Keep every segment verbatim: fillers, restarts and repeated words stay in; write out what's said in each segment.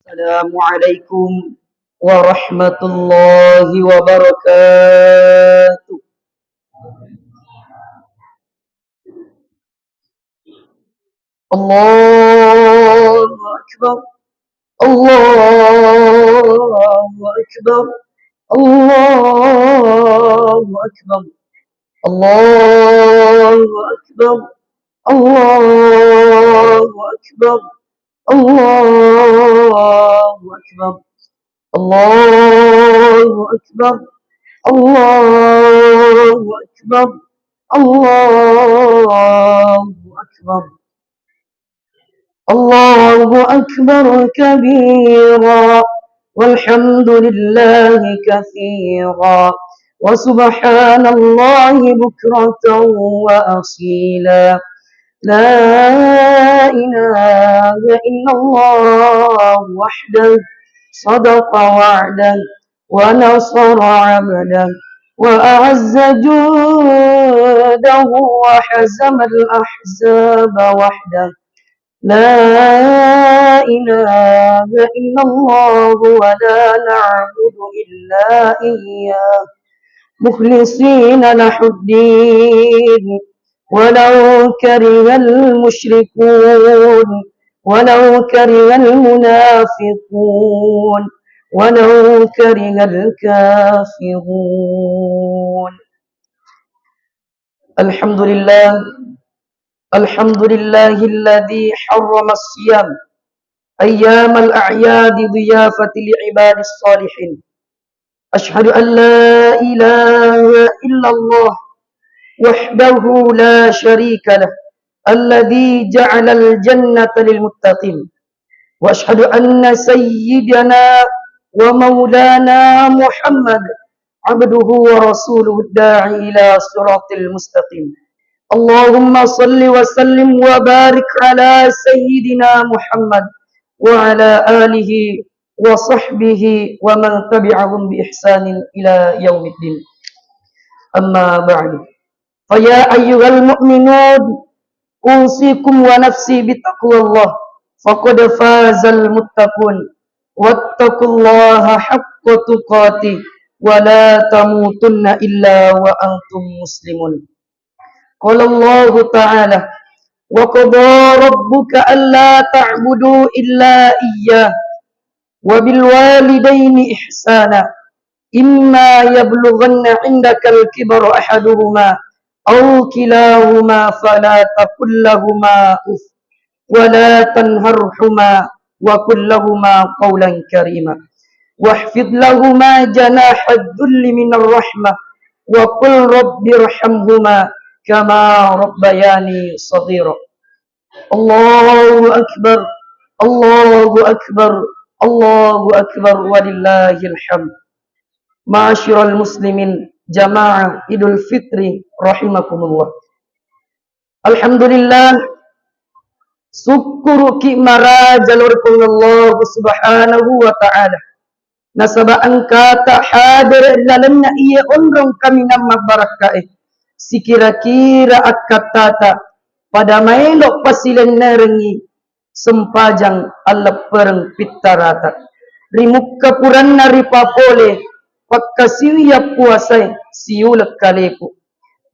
Assalamualaikum warahmatullahi wabarakatuh. Allahu Akbar. Allahu Akbar. Allahu Akbar. Allahu Akbar. Allahu Akbar. Allahu Akbar. Allahu Akbar. Allahu Akbar. Allahu Akbar. Allahu Akbar kabira. Walhamdulillahi katsira. Wa subhanallahi bukratan wa asila. La ilaha illallah wahdah. Sadaqa wa'dah. Wa nasara 'abdah. Wa a'azza jundahu wa hazamal ahzaba wahdah. La ilaha illallah wa la na'budu illa iyyah. Mukhlisina lahuddin. Walau karihal musyrikun. Walau karihal munafiqun. Walau karihal kafirun. Alhamdulillah. Alhamdulillahilladzi harrama siyam ayyamal a'yadi dhiyafati li ibadis salihin. Asyhadu an la ilaha illallah wahdahu la syarika lah, alladzi ja'alal jannata lil muttaqin. Wa asyhadu anna sayyidana wa maulana Muhammad abduhu wa rasuluhu da'i ila siratil mustaqim. Allahumma salli wa sallim wa barik ala sayyidina Muhammad wa ala alihi wa sahbihi wa man tabi'ahum bi ihsanin ila yaumiddin. Amma ba'du. Fa ya ayyuhal mu'minun, usikum wa nafsi bi taqwallah. Faqad fazal muttaqun. Wattaqullaha haqqa tuqatih wa la tamutunna illa wa antum muslimun. Qala Allahu ta'ala, wa qada rabbuka alla ta'budu illa iyyah wa bil walidaini ihsana. Imma yablughanna 'indakal kibara ahaduhuma aw kilahuma fala taqul lahuma uff wa la tanharhuma wa qul lahuma qawlan karima. Wakhfid lahuma janahadh dhulli minar rahmah wa qul rabbirhamhuma kama rabbayani shaghira. Allahu Akbar, Allahu Akbar, Allahu Akbar, walillahil hamd. Ma'asyiral muslimin, jamaah Idul Fitri rahimakumullah. Alhamdulillah, sukkuruki maraja lao ri Puang Allah Subhanahu wa Ta'ala. Nasaba engkata hadere ri lalenna iye onrong kaminang mabbarakkae. Sikira-kira akkattata pada maelo pasilennerengngi sempajang alleppereng pittarata. Ri mukka puranna ripapole pakkasiwiang puasae siuleng kaleku.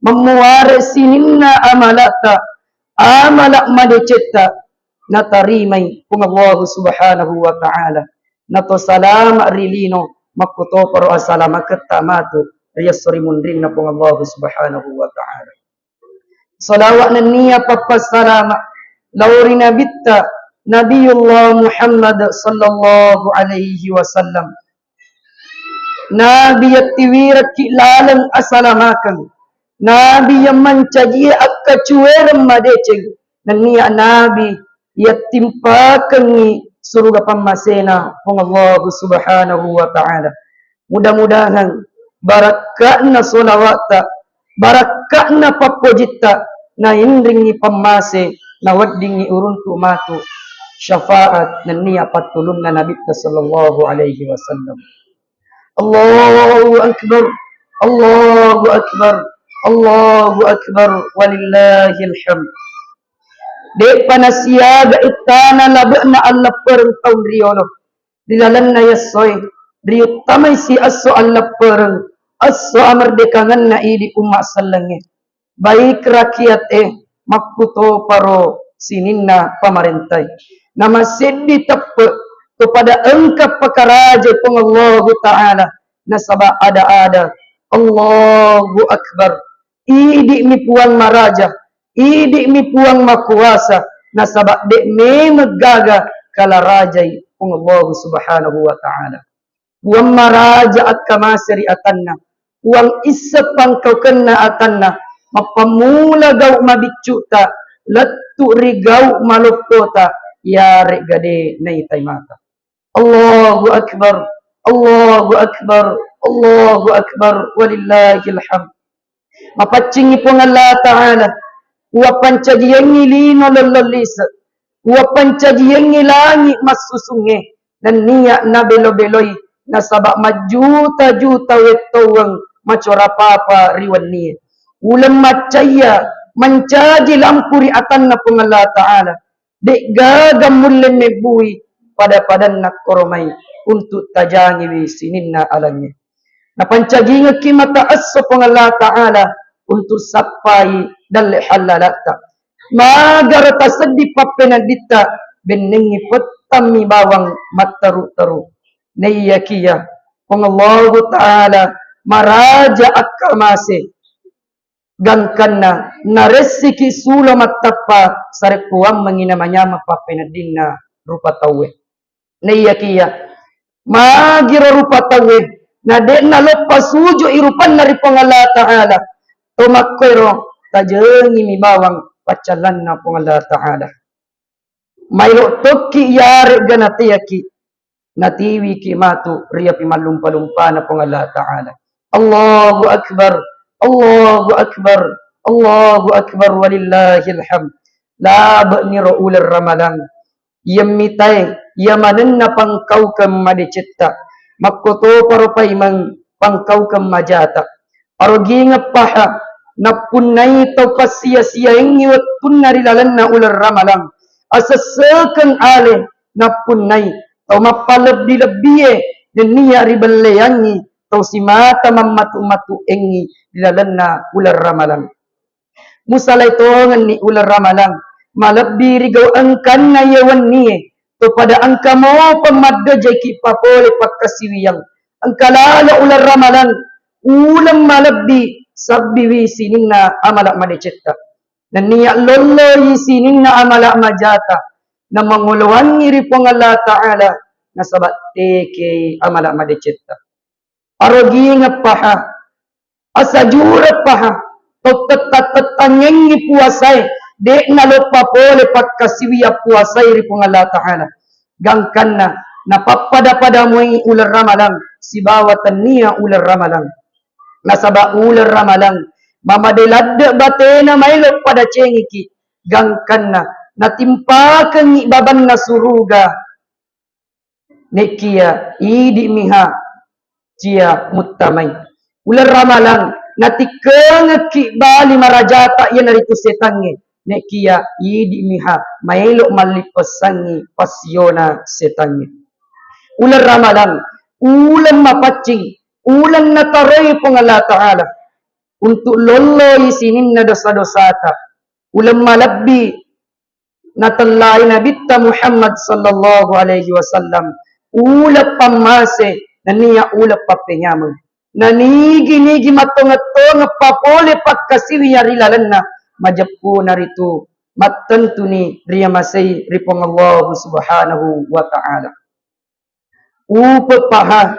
Mammuare sininna amalata, amala madecetta natarimai Puang Allahu Subhanahu wa Ta'ala. Nato salama ri lino, makkutoparo asalamaketta matu ri esso ri munrinna Puang Allahu Subhanahu wa Ta'ala. Salawat nennia pappassalama lao ri Nabitta, Nabiyullah Muhammad sallallahu alaihi wasallam. Nabi yattiwirekki laleng asalamakeng. Nabi yang mancajie akkacuereng madeceng. Nennia Nabi yattimpakengngi suruga pammasena Puang Allahu Subhanahu wa Ta'ala. Mudah-mudahan barakka'na sholawa'ta, barakka'na pappojitta, nainringngi pammase, naweddingngi uruntu matu syafaat nennia pattulunna Nabitta sallallahu alaihi wasallam. Allahu Akbar, Allahu Akbar, Allahu Akbar, walillahil hamd. De'pa nasiaga ittana labe'na alleppereng taung riolo. ri lalenna essoe, riuttamai si esso alleppereng, esso amerdekangenna idi umma sellengnge. Baik rakyat e, makkutoparo sininna pamarentai. Namaseddi teppe to pada engka pakaraja Puang Allahu Ta'ala, nasaba ada-ada. Allahu Akbar. Idi'mi Puang maraja, idi'mi Puang makuasa, nasaba de memeng gaga kalarajai Puang Allahu Subhanahu wa Ta'ala. Puang maraja akkamase ri atanna, Puang isseng pangkaukenna atanna, mappammula gau mabiccuta, lettu ri gau maloppota, yaregga de naitai mata. Allahu Akbar, Allahu Akbar, Allahu Akbar, walillahil hamd. Mapaccingi Puang Allah Ta'ala, uwappancajiengngi lino lollong lise, uwappancajiengngi langi massusungnge, nenniya nabelo-beloi, nasaba majjuta-juta wettoweng macora papa ri wennie. Uleng maccayya mancaji lampu ri atanna Puang Allah Ta'ala. De'gaga mulle mebbui pada-padanna koromai untuk tajangiwi sininna alangnge. Napancajingekki mata esso Puang Allah Ta'ala untuk sappai dalle hallalatta. Magaro taseddi pappenedditta, bennengngi pettammi bawang matteru-teru. Naiyakiya Puang Allahu Ta'ala maraja akkamase, gangkanna naressiki sulo mattappa sarekkuammengngi namanyameng pappeneddinna rupa tauwe. Naiyakiya magiro rupa tauwe, na de'na loppa suju'i rupanna ri Puang Allah Ta'ala, to makkoero tajengimi bawang paccallanna Puang Allah Ta'ala. Maelo tokki yaregga nateyaki, natiwiki matu ri api mallumpa-lumpana Puang Allah Ta'ala. Allahu Akbar, Allahu Akbar, Allahu Akbar, walillahil hamd. Labe'niro uleng Ramalang. Iya mitae, iya manenna pangkaukeng madecetta. Makkotoparo paimeng pangkaukeng majata. Arogingeng paha nappunnai tau passia-siaengngi wettunna ri lalenna uleng Ramalang. Asessekeng ale nappunnai tau mappalebbi-lebbie nenniya ribelleangngi tau simata mammatu-matuengngi ri lalenna uleng Ramalang. Musalai tongenni uleng Ramalang, malebbi rigau engkanna iye wennie, to pada engka mopa maddejaiki papole pakkasiwiang. Engka lalo uleng Ramalang, uleng malebbi sabbiwi sininna amala madecetta. Nenniya lolloi sininna amala majata, namangoloangngi ri Puang Allah Ta'ala, nasaba tekei amala madecetta. Arogingeng paha, asajureng paha, tau tetta-tettangengngi puasae, de'na loppa pole pakkasiwiang puasae ri Puang Allah Ta'ala. Gangkanna napappada-pada moi uleng Ramalang sibawa tennia uleng Ramalang. Nasaba uleng Ramalang mamade ladde batena maelo pada cengiki, gangkanna natimpakengngi babanna suruga. Nekkiya idi miha cia muttamai. Uleng Ramalang natikkengekki bali marajata iyanaritu setangnge. Nekkiya idi miha maelo mallippessangngi passiona setangnge. Uleng Ramalang uleng mapaccing, uleng nataroi Puang Allah Ta'ala untuk lolloi sininna dosa-dosata. Uleng malebbi natellai Nabitta Muhammad sallallahu alaihi wasallam, uleng pammase nenniya uleng pappenyameng. Nanigi-nigi mattongeng-tongeng papole pakkasiwiang ri lalenna, majeppunaritu mattentuni riyamasei ri Puang Allahu Subhanahu wa Ta'ala. Upe paha,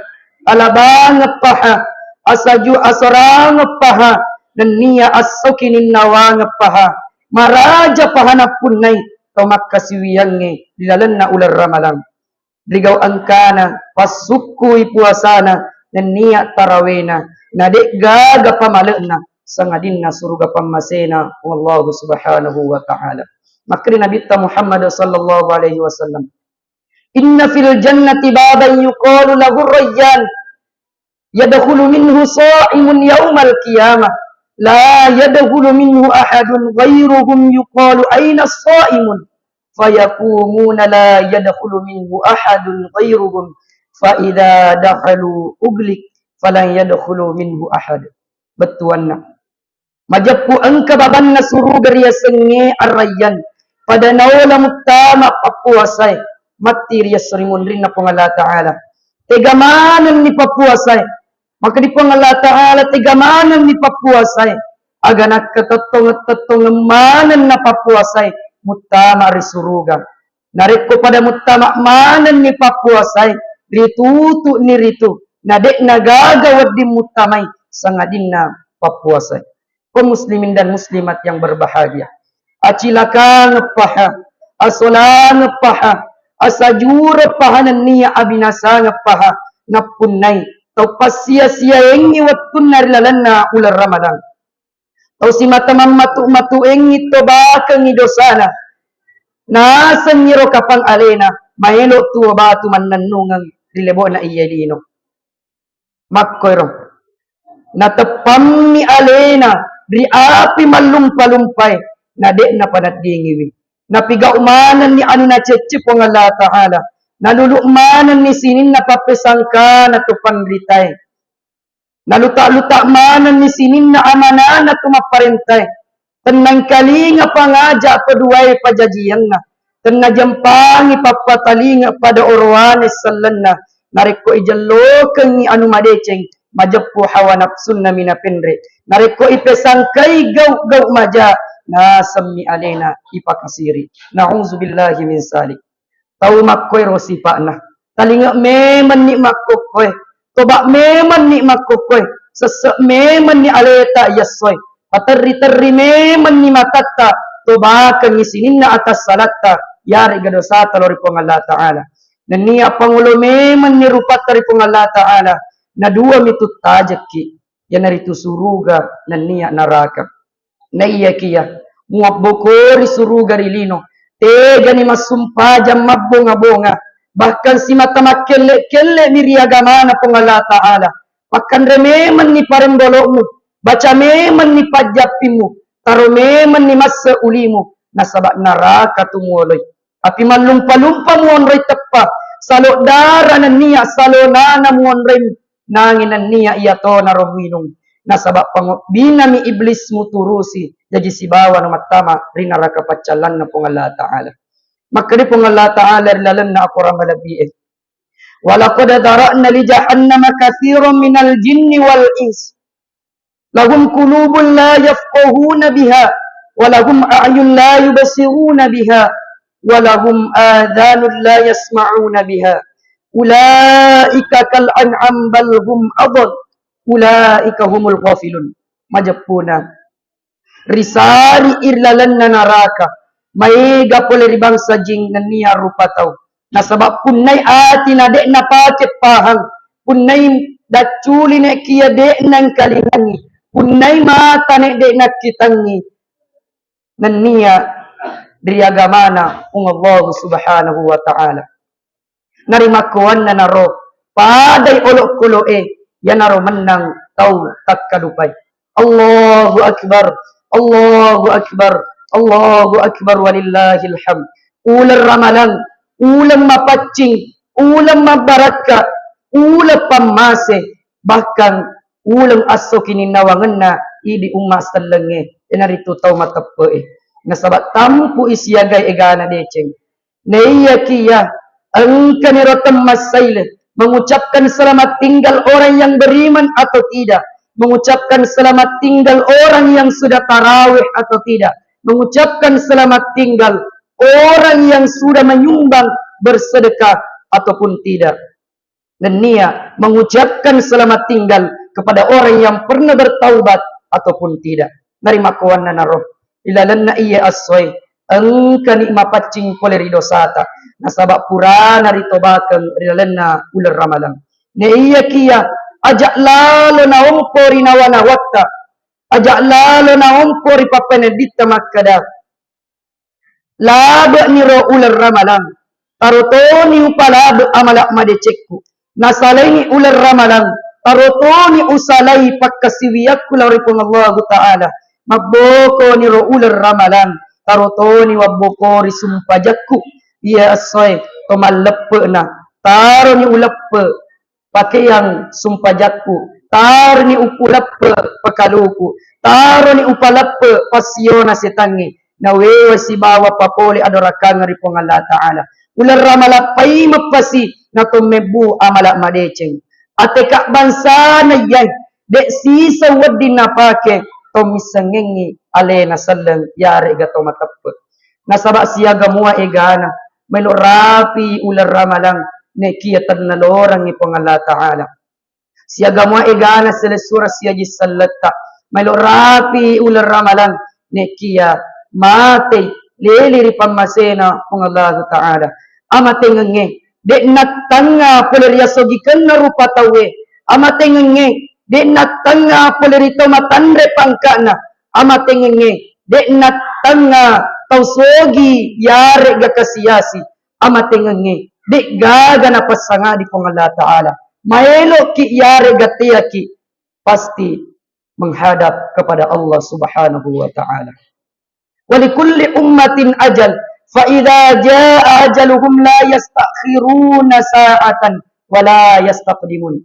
alabangeng paha, asaju asorangeng paha, nenniya assoki ninnawangeng paha, maraja paha nappunnai tau makkasiwiyangnge ri lalenna uleng Ramalang. Rigau engkana, passukkui puasana, nenniya tarawena, na de'gaga pamale'na, sangadinna suruga pammasena Allahu Subhanahu wa Ta'ala. Makkeda Nabitta Muhammad sallallahu alaihi wasallam, "Inna fil jannati baban yuqalu lahu Rayyan, yadkhulu minhu shaimun yaumal qiyamah, la yadkhulu minhu ahadun ghairuhum yuqalu aina shaimun, fayaqumuna la yadkhulu minhu ahadun ghairuhum, fa idza dakhalu ughliq falan yadkhulu minhu ahad. Bettuanna. Majeppu engka babanna suruga riasengnge Ar-Rayyan. Pada naola muttama pappuasae, matti ri esso ri munrinna Puang Allah Ta'ala. Tega manenni pappuasae. Maka di Puang Allah Ta'ala tega manenni pappuasae. Aga nakkatettongeng-tettongeng manenna pappuasae muttama ri suruga. Narekko pada muttama manenni pappuasae, ritutu'ni ritu, na de'na gaga wedding muttamai sangadinna pappuasae. Kaum muslimin dan muslimat yang berbahagia, acilakangeppaha, asolangeppaha, asajureppaha nenniya abinasangeppaha nappunnai tau passia-siaengngi wettunna ri lalenna uleng Ramalang. Tau simata mammatu-matuengngi tobakengngi dosana. Nasengngi ro kapang alena, maelo tuo batu mannennungeng ri lebo'na iye lino. Makkoiro. Nateppammi alena ri api mallumpa-lumpae, na de'na paneddingiwi. Napigau manenni anu nacecce Puang Allah Ta'ala. Nalulu manenni sininna pappesangkana tu panritae. Naluta-luta manenni sininna amanana tu mapparentae. Tennangkalinga pangaja peduae pajajianna. Tennajempangi pappatalinga pada oroane sellenna. Narekko ijellokengngi anu madeceng, majeppu hawa nafsunna mina penre. Narekko ipesangkai gau-gau maja, nasemmi alena ipakasiri. Na'udzubillahi min salik. Tau makkoero sipa'na. Talinge memenni makkokkoe. Toba memenni makkokkoe. Sesse memenni aleta yessoe. Paterri-terri memenni matatta. Tobakengngi sininna atas salatta. Yarega dosata lao ri Puang Allah Ta'ala. Nennia pangolo memenni rupatta ri Puang Allah Ta'ala. Nadua mitu tajekki. Iyanaritu suruga nennia naraka. Naiyakiya muabbokori suruga ri lino, tegani massumpajang mabbonga-bonga, bahkan simata makkelle-kelle mi ri agamana Puang Allah Ta'ala. Pakkanre memenni parembolo'mu, baca memenni pajjappimmu, taro memenni masse ulimu, nasaba naraka tu muoloi. Api mallumpa-lumpa muonroi teppa, salo dara nennia salo nana muonroi nangi nennia iyatonaro muinung. Nasaba pangobbinami iblis muturusi, jaji sibawano mattama ri naraka paccallanna Puang Allah Ta'ala. Makkeda Puang Allah Ta'ala ri lalenna akorang malebbi'e, "Walaqad dzara'na li jahannama katsiran minal jinni wal ins. Lahum qulubun la yafqahuna biha, wa lahum a'yun la yubsiruna biha, wa lahum adhanun la yasma'una biha. Ulaika kal an'am bal hum adall. Ulaika humul ghafilun." Majeppuna. Risari ri lalenna naraka. Maega pole ri bangsa jing nennia rupa tau. Nasaba punnai ati na de' napake pahang, punnai dacculi ne kia de' nangkalingangi, punnai mata ne de' nakkitangi, nennia ri agamana Puang Allahu Subhanahu wa Ta'ala. Narimakkuannanaro padai olokolo'e, iyanaro mennang tau takkalupai. Allahu Akbar, Allahu Akbar, Allahu Akbar, walillahil hamd. Uleng ramalang, uleng mapaccing, uleng mabbarakka, uleng pammase, bahkan uleng esso kininnawangenna idi umma sellengnge, iyanaritu tau mateppe'e. Nasaba tampu'i siagai egana deceng. Naiyakiya engkaniro temmassaile, mengucapkan selamat tinggal orang yang beriman atau tidak, mengucapkan selamat tinggal orang yang sudah tarawih atau tidak, mengucapkan selamat tinggal orang yang sudah menyumbang, bersedekah ataupun tidak. Nennia mengucapkan selamat tinggal kepada orang yang pernah bertaubat ataupun tidak. Narimakkuannanaro ilalenna iye essoe engkani mapaccing pole ri dosata, nasaba purana ritobakeng ri lalenna uleng ramalang. Naiyakiya aja lalo naompo ri nawa-nawatta, aja lalo naompo ri pappanedditta makkeda, labe'niro uleng ramalang, tarotoni upalabe amala madecekku. Nasalaini uleng ramalang, tarotoni usalai pakkasiwiakku lao ri Puang Allahu Ta'ala. Mabbokoniro uleng ramalang, taro toni wabbokori sumpajakku, iya essoe to malleppe'na, taroni uleppe' pakeang sumpajakku, taroni uleppe' pekaluku, taroni upaleppe' passiona setangnge, nawewa sibawa papole adorakangeng ri Puang Allah Ta'ala. Uleng Ramalang paimeng pasi natommebbu amala madeceng. Ateka bangsana iyae, de' siseng wedding napake to missengengngi alena selleng yarega to mateppe'. Nasaba siaga mua egana, melo rapi uleng Ramalang, nekia tennalorengngi Puang Allah Ta'ala. Siaga mua egana selessureng siaji selletta, melo rapi uleng Ramalang, nekia matei leli ri pammasena Puang Allah Ta'ala. Amatengengnge, de' nattangnga pole ri asogikenna rupa tauwe. Amatengengnge, de' nattangnga pole ri tau matanre pangka'na. Amatengengnge, de' nattangnga tau sogi yarega kasiasi. Amatengengnge, de' gaga napassangadi Puang Allah Ta'ala. Maeloki yarega teaki, pasti menghadap kepada Allah Subhanahu wa Ta'ala. Wa likulli ummatin ajal, fa idza jaa ajaluhum la yastakhiruna sa'atan wa la yastaqdimun.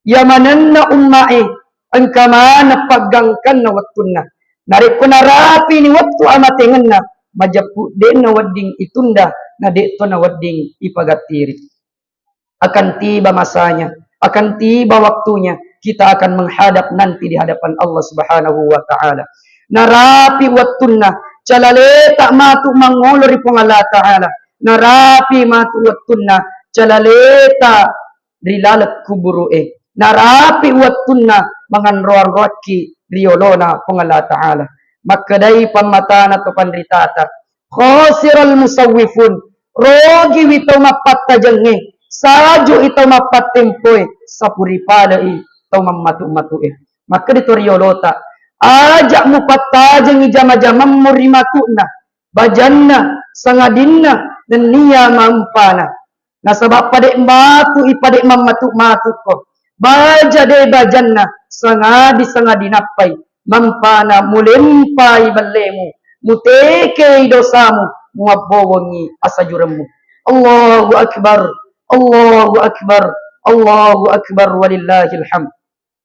Iya manenna umma'e, engka maneng paggangkanna wettunna. Narekko narapini wettu amatengenna, majeppu de'na wedding itunda, na de'to nawedding ipagattiri. Akan tiba masanya, akan tiba waktunya, kita akan menghadap nanti di hadapan Allah Subhanahu wa Ta'ala. Narapi wettunna, calaleta matu mangolo ri Puang Allah Ta'ala. Narapi matu wettunna, calaleta ri laleng kuburu'e. Narapi wettunna manganro-anroakki ri yolona Puang Allah Ta'ala. Makkedai pammatana to panritata, khasiral musawwifun, rogiwi tau mappattajengnge, saju'i tau mappattempoe, sapuri pale'i tau mammatu-matu'e. Makkeda to riyolota, aja mupattajengngi jama-jamammu ri matu'na, bajanna, sangadinna, nenniya mampana. Nasaba pade' matu'i, pade' mammatu-matukko. Baja de' bajanna, sangadi-sangadi nappai. Mampana mulempai bellemu, mutekei dosamu, muabbowongngi asajuremmu. Allahu Akbar, Allahu Akbar, Allahu Akbar, walillahil hamd.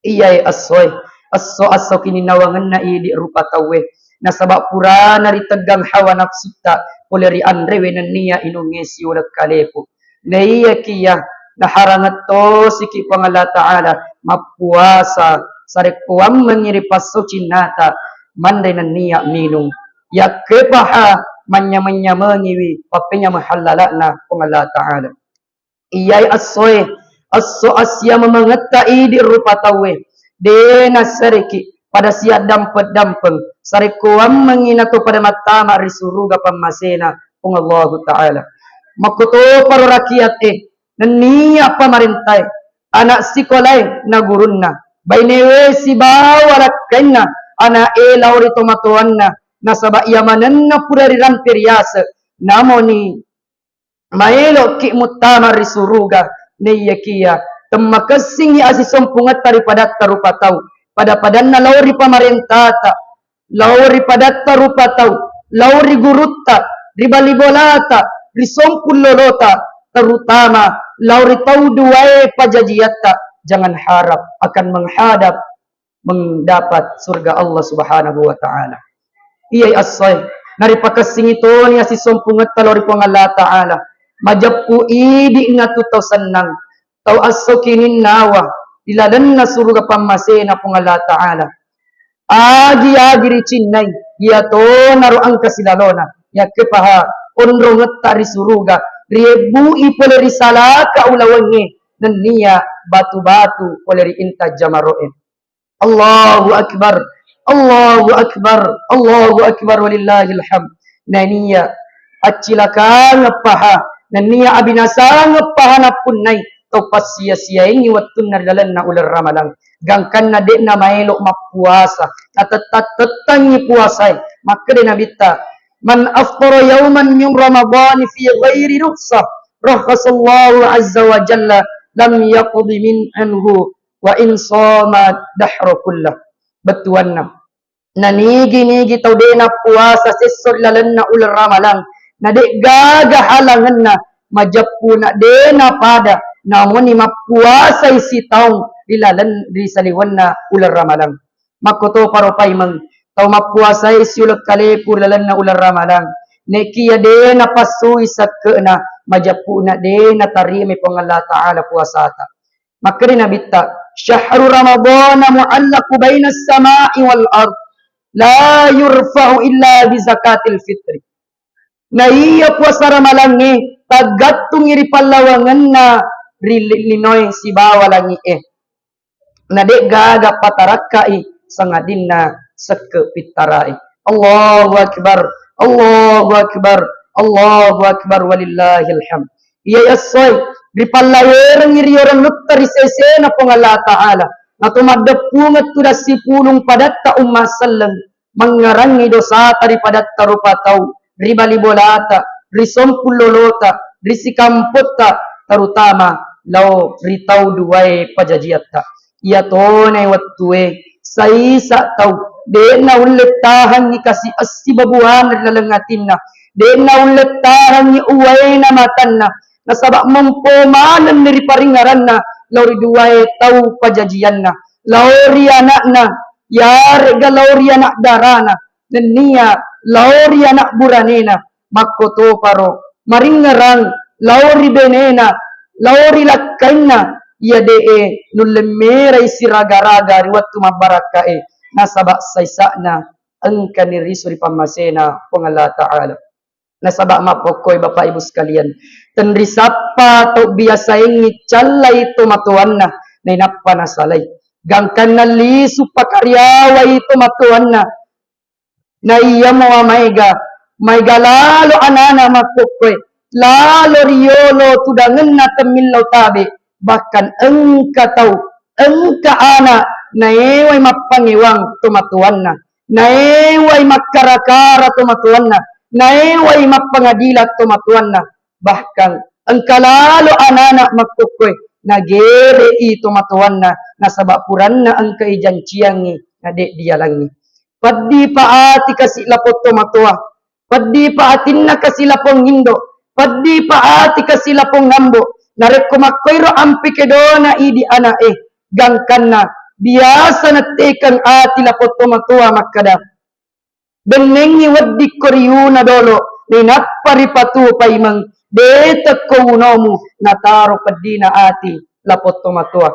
Iyae essoe, esso-esso kininnawangenna idi rupa tauwe. Nasaba purana riteggang hawa nafsutta pole ri anrewe nenniya inungnge siuleng kalepu. Naiyakiya naharangettosiki Puang Allah Ta'ala mappuasa sarekko wammengngi ri passocinnata manre nenniya minung. Yakkepaha manynyameng-nyamengiwi pappenyameng hallala'na Puang Allah Ta'ala. Iyae essoe, esso assiamemengetta idi rupa tauwe. De' nassareki pada siaddampeng-dampeng sarekko wammengngi nato pada mattama ri suruga pammasena Puang Allahu Ta'ala. Makkotoparo rakiat e, nenniya pamarentae, ana sikolae na gurunna, bainewe sibawa lakkainna, ana e lao ri tomatoanna, nasaba iya manenna pura rirampe riase, namoni maelo'ki muttama ri suruga, naiyakiya temmakessingngi asisompungetta ri padatta rupa tau, pada-padanna lao ri pamarentata, lao ri padatta rupa tau, lao ri gurutta, ri bali bolata, ri sompung lolota, terutama lao ri tau duae pajajiatta, jangan harap akan menghadap mendapat surga Allah Subhanahu wa Ta'ala. Iyai essoe, naripakessingi toni asisompungetta lao ri Puang Allah Ta'ala. Majeppu idi'na tu tau sennang, tau esso kininnawa ri lalenna suruga pammasena Puang Allah Ta'ala. Agi-agi ricinnai, iyatonaro engka silalona, yakkepaha onrongetta ri suruga, riebbu'i pole ri salaka ulawengnge, nenniya batu-batu pole ri inta jamaro'e. Allahu Akbar, Allahu Akbar, Allahu Akbar, walillahil hamd. Nenniya accilakangeng paha, nenniya abinasangeng paha nappunnai tau passia-siaengngi wettunna ri lalenna uleng Ramalang. Gangkanna de'na maelo mappuasa, natettang-tettangngi puasae. Makkeda Nabitta, "Man aftara yauman min Ramadhani fi ghairi rukhsah, rakhasallahu azza wa jalla, lam yaqdi min anhu wa in shama dahra kullah." Bettuanna, Nanigi-nigi tau de' nappuasa sesso ri lalenna uleng Ramalang, na de' gaga halangenna majeppu na de' napada, namuni mappuasai sitaung ri laleng, ri saliwenna uleng Ramalang. Makkotoparo paimeng tau mappuasai siuleng kalepu ri lalenna uleng Ramalang, nekiya de' napassui sekke'na, majeppu na de' natarimai Puang Allah Ta'ala puasata. Makkeda Nabitta, "Syahru Ramadhana mu'allaqu bainas sama'i wal ard, la yurfa'u illa bi zakatil fitri." Na iya puasa Ramalangnge taggattungngi ri pallawangenna ri li-, linoe sibawa langi'e. Na de' gaga patarakka'i sangadinna sekke' pittara'i. Allahu Akbar, Allahu Akbar, Allahu Akbar, walillahil hamd. Iya essoe, ripallawerengngi riorennutta ri sesena Puang Allah Ta'ala. Nato maddeppungeng tudang sipulung padatta umma selleng, mangngerangngi dosata ri padatta rupa tau, ri bali bolata, ri sompung lolota, ri sikampotta, terutama lao ri tau duae pajajiatta. Iyatona wettue saisa tau de' naulle tahangngi kasi essi babuana ri laleng atinna, de' naulle tahangngi uwaena matanna, nasaba' mompo manenni ri paringngeranna lao ri duae tau pajajianna, lao ri ana'na, yarega lao ri ana' darana, nennia lao ri ana' buranena, makkotoparo maringngerang lao ri benena, lao ri lakkainna, iya de'e nulle merai siraga-raga ri wettu mabbarakka'e, nasaba' saisa'na engkani risu ri pammasena Puang Allah Ta'ala. Nasaba' mappokkoe Bapak Ibu sekalian, tenrisappa tau biasaengngi callai tomatoanna nainappa nasalai. Gangkanna lisu pakariawai tomatoanna. Na iyamo maega, maega lalo anana makkokkoe, lalo riyolo tudangenna temmillau tabe, bahkan engka tau, engka ana naewai mappangewang tomatoanna, naewai makkara-kara tomatoanna, naewai mappangadilang tomatoanna, bahkan engka lalo anana makkokkoe nagere'i tomatoanna nasaba' puranna engkai janciangngi na de' dialangngi. Peddipa ati kasi' lapong tomatoa, peddipa atinna kasi' lapong indo', peddipa ati kasi' lapong ambo'. Narekko makkoiro ampe kedona idi' ana'e, gangkanna biasa nettekeng ati lapong tomatoa makkeda, bennengngi weddikko riyuna dolo, nainappa ripatu paimeng, de' tekko unomu, nataro peddina ati lapong tomatoa.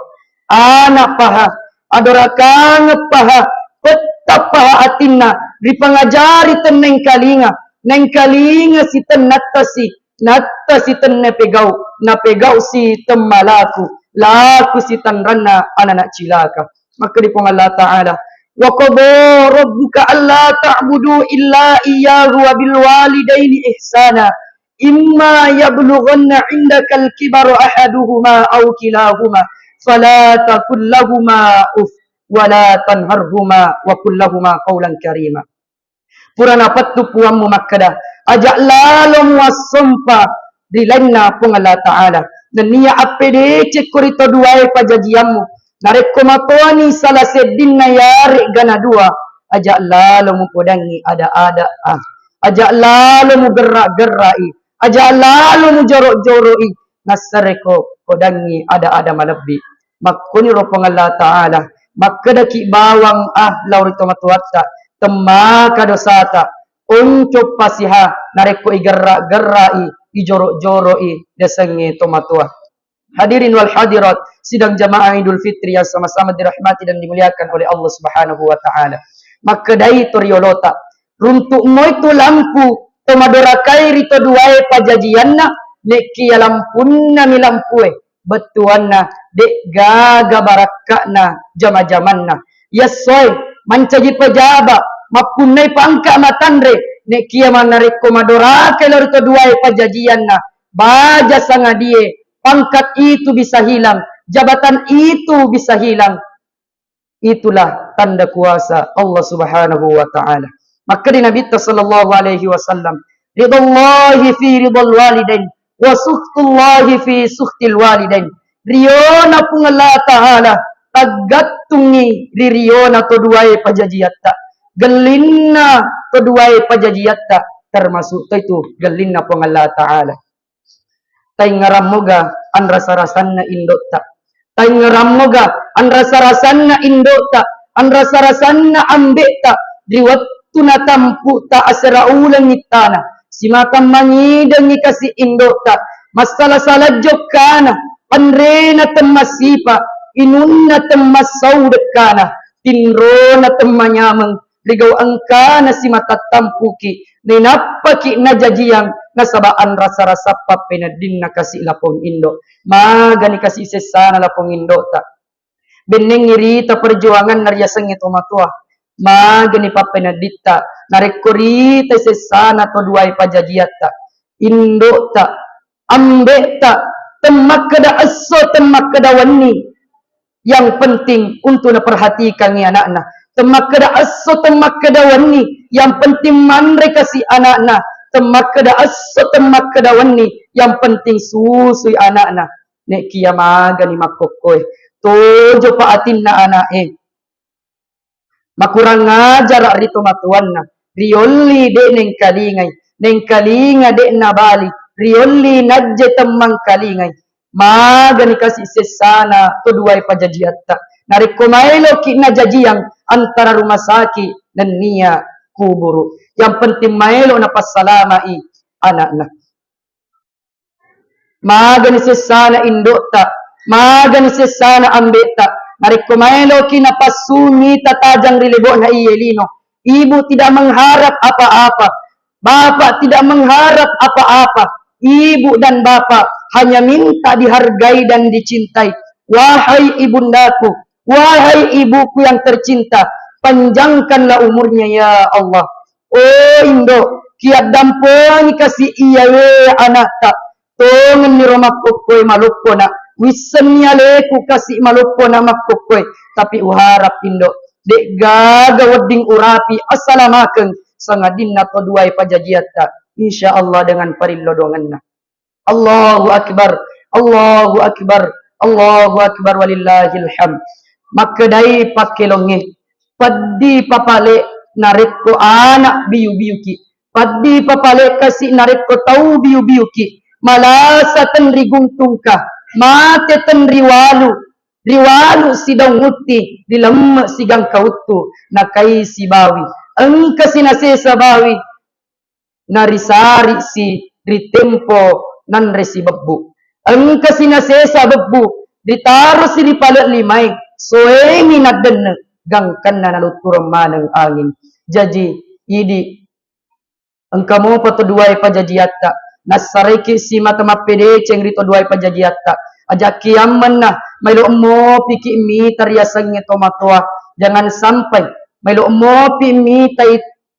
Ana' paha, adorakangeng paha, pettang paha atinna, ripangajari tennengkalinga, nengkalinga sitennattasi, nattasi tennepegau, napegau si temmalaku, laku sitanranna anana' cilaka. Makkeda Puang Allah Ta'ala, "Wa qadha rabbuka alla ta'budu illa iyyahu wa bil walidaini ihsana, imma yablughanna 'indakal kibara ahaduhuma aw kilahuma, fala taqul lahuma uff, wa la tanharhuma, wa qul lahuma qawlan karima." Pura napettu puammu makkeda, aja' lalo muassompa ri lainna Puang Allah Ta'ala. Nennia appedecekko ri to duae pajajiammu. Narekko matoani sala seddinna yare'ga na dua, aja' lalo mupodangngi ada-ada, ah. Aja' lalo mugerra-gerra'i. Aja' lalo mujoro-joro'i. Nassareko podangngi ada-ada malebbi. Makkoniro Puang Allah Ta'ala, makkedaki bawang, ah, lao ri tomatoatta, temmaka dosata, onco pasiha narekko igerra-gerra'i, ijoro-joro'i riasengnge tomatoa. Hadirin wal hadirat, sidang jamaah Idul Fitri yang sama-sama dirahmati dan dimuliakan oleh Allah Subhanahu wa Ta'ala. Makkedai to riolota, runtu' moi tu lampu to madorakai ri to duae pajajianna, nekkiya lampunnami lampue, bettuanna de' gaga barakka'na jama-jamanna. Yessoe mancaji pejaba, mappunnai pangka' matanre, nekkiya manarekko madorakai lao ri to duae pajajianna, baja sangadie, pangkat itu bisa hilang, jabatan itu bisa hilang. Itulah tanda kuasa Allah Subhanahu wa Ta'ala. Makkeda Nabitta sallallahu alaihi wasallam, "Ridallahi fi ridal walidain, wa sukhtullahi fi sukhtil walidain." Riona Puang Allah Ta'ala taggattungngi ri riona to duae pajajiatta. Gellinna to duae pajajiatta, termasuk to itu gellinna Puang Allah Ta'ala. Taingngerammoga anrasa-rasanna indo'ta. Taingngerammoga anrasa-rasanna indo'ta, anrasa-rasanna ambe'ta ri wettu natampu'ta asera uleng ittana. Simatang mangidengngi kasi indo'ta, massala-sala jokkana, anrena temmasipa, inunna temmassau dekkana, tinrona temmanyameng, rigau engkana simatattampuki, nainappaki najajiang, nasaba anrasa-rasa pappeneddinna kasi lapong indo. Magani kasi sessana lapong indota. Bennengngi rita perjuanganna riasengnge tomatoa. Magani pappenedditta, narekko rita sessana to duae pajajiatta. Indota, ambe'ta, temmakkeda esso, temmakkeda wenni. Yang penting untuk naperhatikangngi anakna. Temmakkeda esso, temmakkeda wenni. Yang penting manre kasi anakna. Temmakkeda esso, temmakkeda wenni. Yang penting susui anakna. Nekia magani makkokkoe. Tojopa atinna ana'e. Makurang ajara ri tomatoanna, riolli de' nengkalingai, nengkalinga de' nabali, riolli najje temmangkalingai. Magani kasi sessana to duae pajajiatta. Narekko maeloki najajiang antara rumah sakit nennia kuburu. Yang penting maelo napassalamai anakna. Magani sessana indo'ta, magani sessana ambe'ta. Narekko maeloki napassu mita tajang ri lebo'na iye lino, ibu tidak mengharap apa-apa, bapak tidak mengharap apa-apa. Ibu dan bapak hanya minta dihargai dan dicintai. Wahai ibundaku, wahai ibuku yang tercinta, panjangkanlah umurnya ya Allah. Oh indo, kiaddampengi kasi iyawe anakta. Tongenni ro makkokkoe maloppo na, wissenni aleku kasi maloppo na makkokkoe, tapi uharap indo, de'gaga wedding urapi asalamakeng sangadinna to duae pajajiatta, insya Allah dengan parillodongenna. Allahu Akbar, Allahu Akbar, Allahu Akbar, walillahil hamd. Makkedai pakkelongnge, peddi papale narekko anak biu-biuki, peddi papale kasi narekko tau biu-biuki, malasa tenri guntungka, mate tenri walu, riwalu sidaung utti, rilemme sigangka uttu, nakai sibawi, engka sinasesa bawi, narisarisi ri tempo nanre sibebbu. Engka sinasesa bebbu, ritarosi ri pale limae, soemi naddenne, gangkanna naluttureng maneng angin. Jaji, idi engka mopa to duae pajajiatta, nassaraiki simata mappedeceng ri to duae pajajiatta. Ajakki ammenna, maelo mopiki mita riasengnge tomatoa. Jangan sampai maelo mopi mitai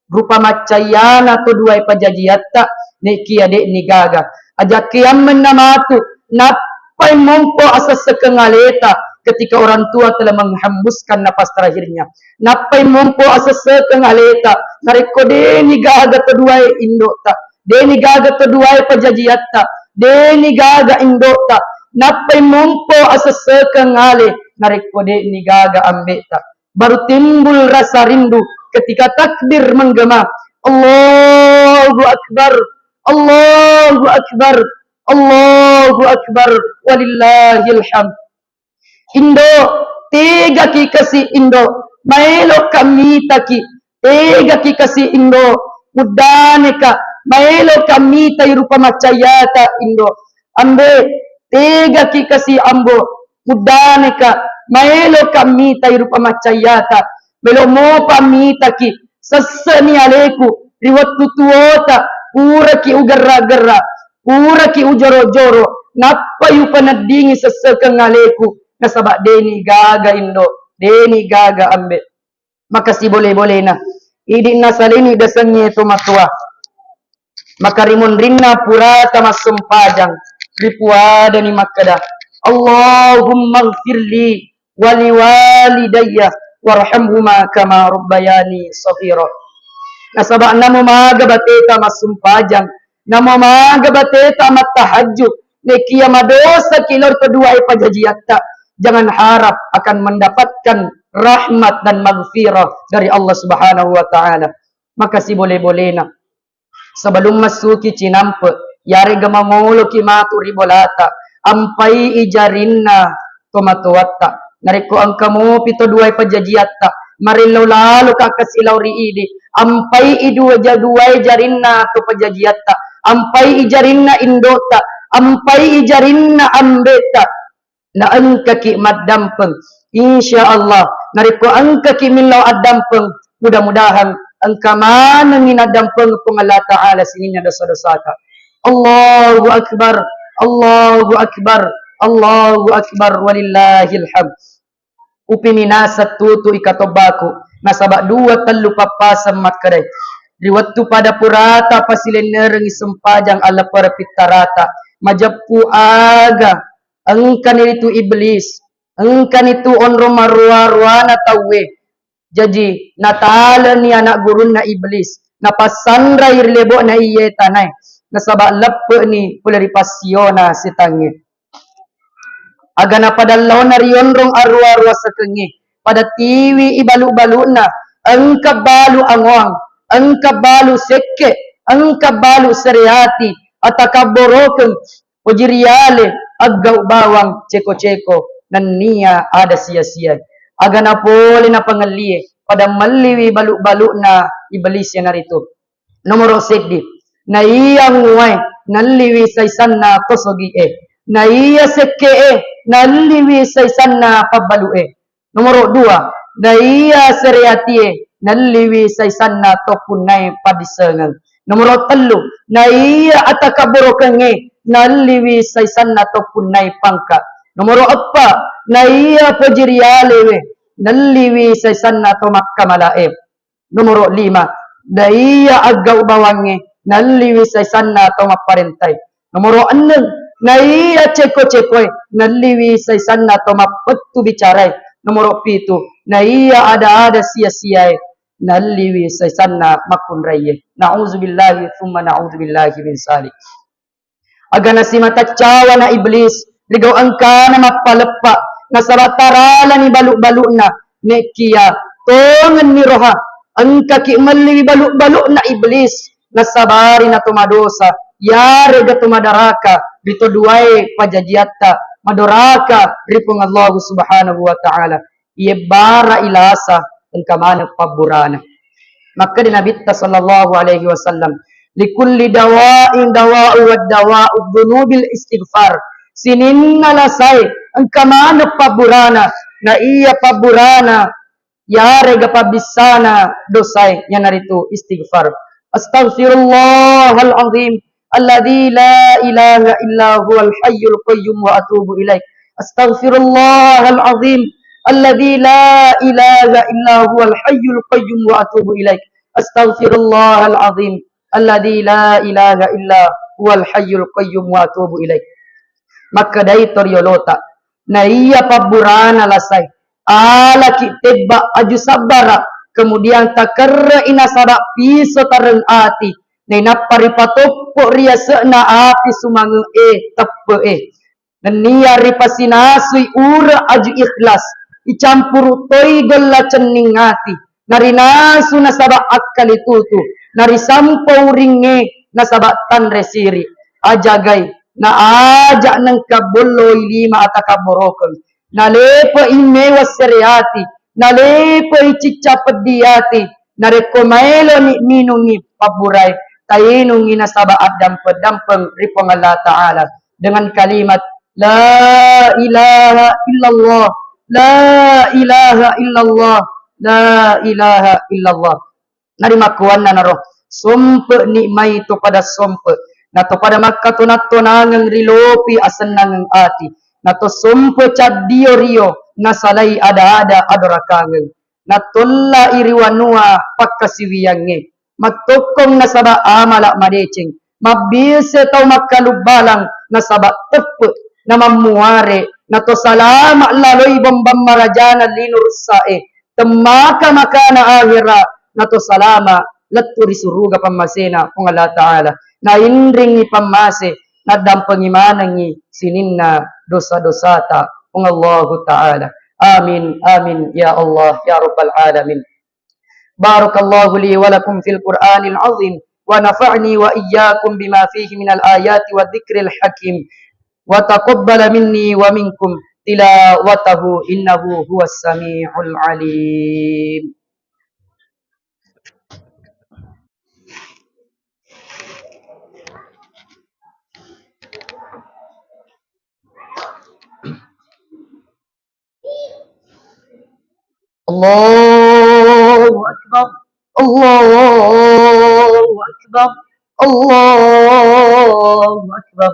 rupa maccayana to duae pajajiatta, nekia de'ni gaga. Ajakki ammenna matu, nappai mompo asessekeng aleta ketika orang tua telah menghembuskan napas terakhirnya. Nappai mompo asessekeng aleta, narekko de'ni gaga to duae indota, de'ni gaga to duae pajajiatta, de'ni gaga indota, nappai mompo asessekeng ale, narekko de'ni gaga ambeta. Baru timbul rasa rindu ketika takbir menggema. Allahu Akbar, Allahu Akbar, Allahu Akbar, walillahil hamd. Indo, tegaki kasi indo, maelo ka mitaki, tegaki kasi indo, muddane ka, maelo ka mitai rupa maccayata indo. Ambe, tegaki kasi ambo, muddane ka, maelo ka mitai rupa maccayata, melo mopa mitaki, sesseni aleku, ri wettu tuota, puraki ugerra-gerra, puraki ujoro-joro, nappai upaneddingi sessekeng aleku, nasaba de'ni gaga indo, de'ni gaga ambe. Makasi bole-bolena. Idi nasalini dasengnge tomatoa. Makarimunrinna purata massempajang, ripuadani makkeda, Allahumma gfirli wali walidayya warhamhuma kama rabbayani shaghira. Nasaba namo maga bateta massumpajang, namo maga bateta mattahajju, nekia madosaki lao ri to duae pajajiatta, jangan harap akan mendapatkan rahmat dan maghfirah dari Allah Subhanahu wa Ta'ala. Maka sibole-bolena, sebelum massuki cinampe, yarega mangoloki matu ri bolata, ampai i jarinna tomatoatta. Narekko engka mopi to duai pajajiatta, marellau laloka kasi lao ri idi, ampai i dua ja-, duai jarinna to pajajiatta, ampai i jarinna indota, ampai i jarinna ambeta, na engkaki maddampeng. Insya Allah, narekko engkaki millau addampeng, mudah-mudahan engka manengngi naddampeng Puang Allah Ta'ala sininna dosa-dosata. Allahu Akbar, Allahu Akbar, Allahu Akbar, walillahil hamd. Upi minasa tutu ika tobbaku, nasaba dua tellu pappaseng makkedai. Ri wettu pada purata pasilennerengngi sempajang alleppereng pittarata, majeppu aga, engkani ritu iblis, engkani tu onrong marua-ruana tauwe. Jaji, nataleni anak gurunna iblis, napassanrai ri lebo'na iye tanae, nasaba leppe'ni pole ri passiona setangnge. Aga napada laona rionrong arua-rua sekengnge, pada tiwi i balu-balu'na, engka balu angoang, engka balu sekke, engka balu sereati, atakabborokeng, pojiriale, aggau bawang, ceko-ceko, nennia ada sia-siae. Aga napole napangellie, pada melliwi balu-balu'na iblis iyanaritu. Nomoro seddi, naiya nguwae nalliwi saisanna to sogi'e, naiya sekke'e nalliwi saisanna pabbalu'e. Nomoro dua, naiya sereatie nalliwi saisanna to punnae paddissengeng. Nomoro tellu, naiya atakaborokengnge nalliwi saisanna to punnae pangka. Nomoro eppa, naiya pojirialewe nalliwi saisanna to makkamala'e. Nomoro lima, naiya aggau bawangnge nalliwi saisanna tau mapparentai. Nomoro enneng, naiya ceko-cekoe nalliwi saisanna tau mappettu bicarae. Nomoro pitu, naiya ada-ada sia-siae nalliwi saisanna makkunraiye. Na'udzubillahi tsumma na'udzubillahi min zalik. Aga nasimata cawana iblis, rigau engkana mappaleppa, nasaba taralani balu-balu'na, nekkiya tongenni roha, engkaki melliwi balu-balu'na iblis, nasabari na to madosa, yarega to madaraka, ri to duae pajajiatta, madoraka ri Puang Allahu Subhanahu wa Ta'ala. Iyebbara ilasa engka maneng pabburana. Makkeda Nabitta sallallahu alaihi wasallam, "Likulli dawa'in dawa'u wad dawa'u dzunubil istighfar." Sininna lasae engka maneng pabburana, na iya pabburana yarega pabbissana dosae, iyanaritu istighfar. Astaghfirullahal azim alladzi la ilaha illa huwal hayyul qayyum wa atubu ilaik. Astaghfirullahal azim alladzi la ilaha illa huwal hayyul qayyum wa atubu ilaik. Astaghfirullahal azim alladzi la ilaha illa huwal hayyul qayyum wa atubu ilaik. Makkedai to riyolota, naiya pabburana lasae, alaki tebba aju sabbara, kemudian takerre'i nasaba piso tareng ati, nainappa ripatoppo ri yase'na api sumange'e teppe'e. Nenniya ripasinasui ure aju ikhlas, icampuru toi golla cenning ati, narinasu nasaba akkalitutu, narisampo uringnge nasaba tanre siri. Ajagai, na aja nengka bolloi lima atakabborokeng, nalepe'i mewa sereati, nalepe'i cicca peddi ati, narekko maeloni minungi pabburae, tainungi nasaba addampeng-dampeng ri Puang Allah Ta'ala dengan kalimat, "La ilaha illallah, la ilaha illallah, la ilaha illallah." Narimakkuannanaro, sompe'ni mai to pada sompe', na to pada makkatona-tonangeng ri lopi asennangeng ati, na to sompe' caddio rio nasalai ada-ada adorakangeng, na tollai ri wanua pakkasiwiyangnge, mattokkong nasaba amala madeceng, mabbise tau makkalubbalang nasaba teppe', na mammuare, na to salama laloi bombang marajana lino russae, temmaka makana ahera, na to salama lettu ri suruga pammasena Puang Allah Ta'ala. Nainringi pammase, naddampengi manengi sininna dosa-dosata Puang Allahu Ta'ala. Amin, amin, ya Allah, ya Rabbal Alamin. بارك الله لي ولكم في القرآن العظيم، ونفعني وإياكم بما فيه من الآيات والذكر الحكيم، وتقبل مني ومنكم تلاوته إنه هو السميع العليم. الله أكبر، الله أكبر، الله أكبر،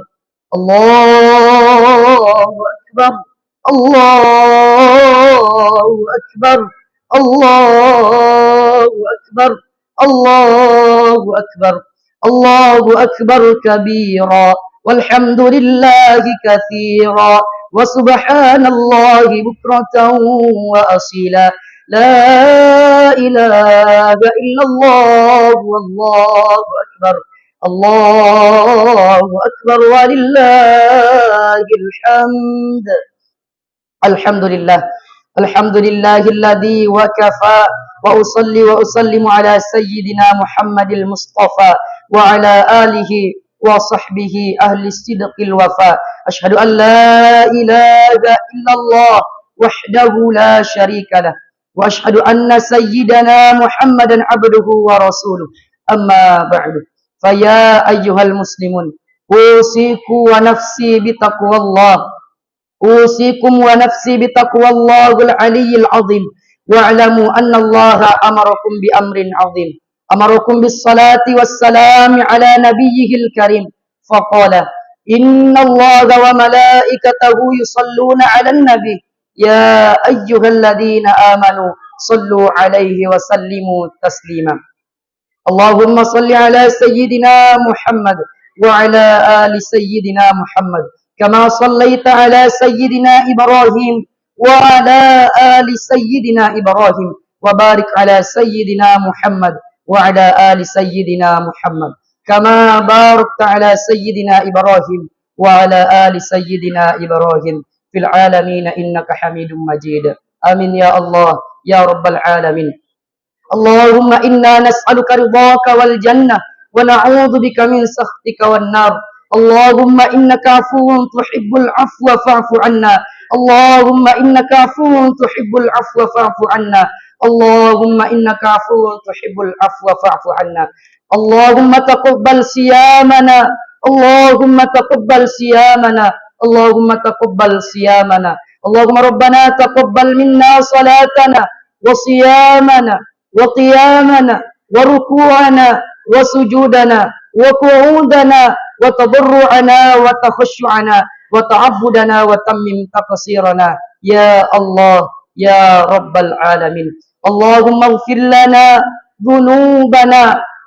الله أكبر، الله أكبر، الله أكبر، الله أكبر، الله أكبر كبيرا، والحمد لله كثيرا، وسبحان الله بكرة وأصيلا. لا إله إلا الله، والله أكبر، الله أكبر ولله الحمد. الحمد لله. الحمد لله الذي وكفى، وأصلي وأسلم على سيدنا محمد المصطفى وعلى آله وصحبه أهل الصدق الوفاء. أشهد أن لا إله إلا الله وحده لا شريك له، وأشهد أن سيدنا محمدا عبده ورسوله. أما بعد، فيا أيها المسلمون، أوصيكم ونفسي بتقوى الله. أوصيكم ونفسي بتقوى الله العلي العظيم، واعلموا أن الله أمركم بأمر عظيم، أمركم بالصلاة والسلام على نبيه الكريم، فقال: إن الله وملائكته يصلون على النبي، يا أيها الذين آمنوا صلوا عليه وسلموا تسليما. اللهم صل على سيدنا محمد وعلى آل سيدنا محمد، كما صليت على سيدنا إبراهيم وعلى آل سيدنا إبراهيم، وبارك على سيدنا محمد وعلى آل سيدنا محمد، كما باركت على سيدنا إبراهيم وعلى آل سيدنا إبراهيم في العالمين إنك حميد مجيد. آمين يا الله يا رب العالمين. اللهم إنا نسألك رضاك والجنة، ونعوذ بك من سخطك والنار. اللهم إنك عفو تحب العفو فاعف عنا. اللهم إنك عفو تحب العفو فاعف عنا. اللهم إنك عفو تحب العفو فاعف عنا. اللهم تقبل صيامنا. اللهم تقبل صيامنا. اللهم تقبل صيامنا. اللهم ربنا تقبل منا صلاتنا وصيامنا وقيامنا وركوعنا وسجودنا وقعودنا وتضرعنا وتخشعنا وتعبدنا وتمم تقصيرنا يا الله يا رب العالمين. اللهم اغفر لنا ذنوبنا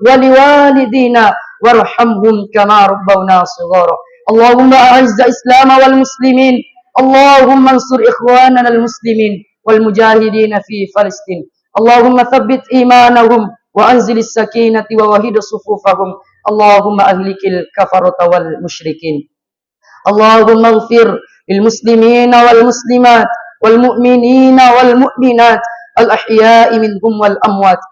ولوالدينا وارحمهم كما ربونا صغارا. اللهم أعز الإسلام والمسلمين. اللهم انصر إخواننا المسلمين والمجاهدين في فلسطين. اللهم ثبت إيمانهم وأنزل السكينة ووحد صفوفهم. اللهم أهلك الكفرة والمشركين. اللهم اغفر للمسلمين والمسلمات والمؤمنين والمؤمنات الأحياء منهم والأموات.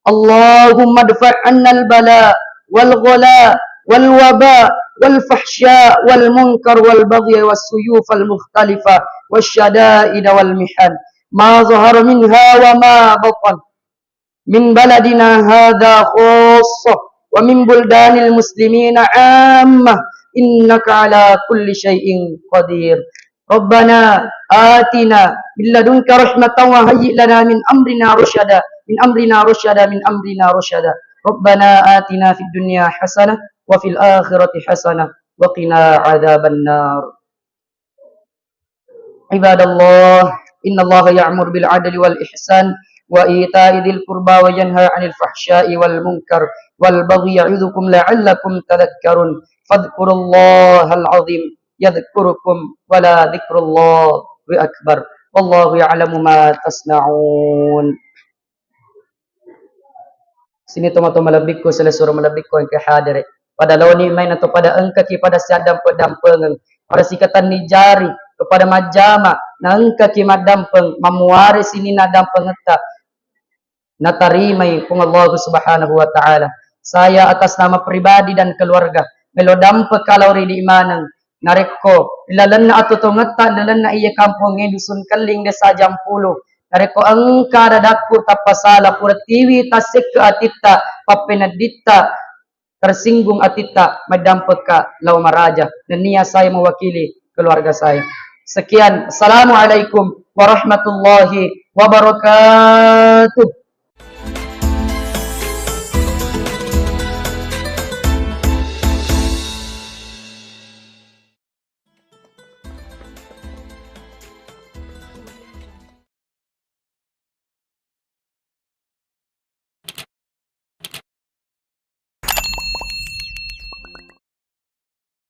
اللهم ادفع عنا البلاء والغلاء والوباء والفحشاء والمنكر والبغي والسيوف المختلفة والشدائد والمحن ما ظهر منها وما بطن من بلدنا هذا خاصة ومن بلدان المسلمين عامة، إنك على كل شيء قدير. ربنا آتنا من لدنك رحمة وهيئ لنا من أمرنا رشدا، من أمرنا رشدا، من أمرنا رشدا. ربنا آتنا في الدنيا حسنة وفي الآخرة حسنة وقنا عذاب النار. عباد الله، إن الله يأمر بالعدل والإحسان وإيتاء ذي القربى وينهى عن الفحشاء والمنكر والبغي يعظكم لعلكم تذكرون. فاذكروا الله العظيم يذكركم ولذكر الله أكبر. والله يعلم ما تصنعون. Sini tomatoa malebbikku, selessureng malebbikku engka hadere. Pada laoni mai nato pada engkaki pada siaddampe-dampengeng, pada sikatenni jari, kepada majjama, naengkaki maddampeng, mammuare sininna dampengetta, natarimai Puang Allah Subhanahu wa Ta'ala. Saya atas nama pribadi dan keluarga, melo dampekka lao ri idi maneng. Narekko lalenna atotongetta, lalenna iya kampongnge Dusun Kelling, Desa Jampulo, narekko engka dadakku tappasala, pura tiwi tassekke atitta, pappenedditta, tersinggung atitta, maddampekka lao maraja. Nennia saya mewakili keluarga saya. Sekian. Assalamualaikum warahmatullahi wabarakatuh.